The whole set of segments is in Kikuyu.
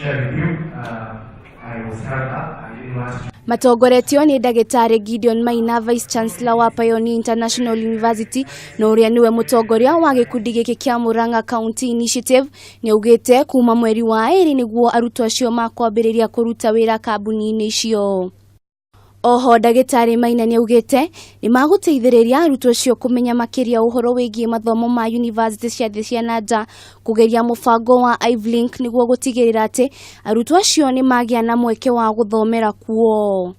Share with you, I was held up. I didn't want to Matongoretio nĩ ndagĩtarĩ Gideon Maina, Vice Chancellor wa Pioneer International University na ũrĩa nĩwe mũtongoria wa gĩkundi gĩkĩ kĩa Murang'a County Initiative, nĩaugĩte kuma mweri wa ĩrĩ nĩguo arutwo acio makwambĩrĩria kũruta wĩra kambuni-inĩ icio. Oho ndagĩtarĩ Maina nĩaugĩte nĩmagũteithĩrĩria arutwo acio kũmenya makĩria ũhoro wĩgiĩ mathomo ma yunivasĩtĩ cia thĩ cia na nja kũgeria mũbango wa Ivelink nĩguo gũtigĩrĩra atĩ arutwo acio nĩmagĩa na mweke wa gũthomera kuo.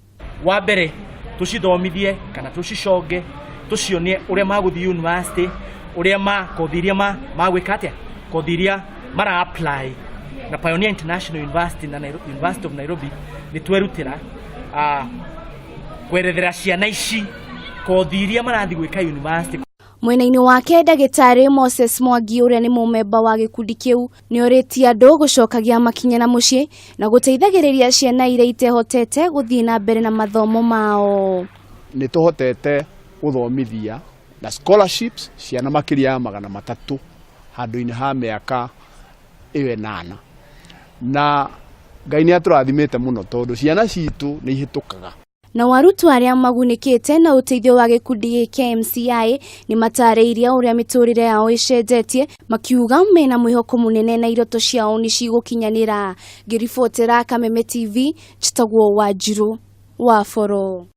Wa mbere tũcithomithie kana tũciconge, tũcionie ũrĩa magũthiĩ university, ũrĩa ma kothi iria ma magwĩka atĩa, kothi iria mara apply na Pioneer International University na University of Nairobi. Nĩ twerutĩra kwerethera ciana ici kothi iria marathiĩ gwĩka university. Mwena-inĩ wake, ndagĩtarĩ Moses Mwangi, ũrĩa nĩ mũmemba wa gĩkundi kĩu, nĩorĩtie andũ gũcokagia makinya na mũciĩ na gũteithagĩrĩria ciana iria itehotete gũthiĩ na mbere na mathomo mao. Nĩ tũhotete gũthomithia na scholarships ciana makĩria ya 300 handũ-inĩ ha mĩaka ĩyo 8, na Ngai nĩ atũrathimĩte mũno tondũ ciana citũ nĩ ihĩtũkaga. Nao arutwo arĩa magunĩkĩte na ũteithio wa gĩkundi gĩkĩ MCI nĩ matarĩirie ũrĩa mĩtũrĩre yao ĩcenjetie, makiuga mena mwĩhoko mũnene na iroto ciao nĩ cigũkinyanĩra. Ngĩribotera Kameme TV, njĩtagwo Wanjirũ wa Boro.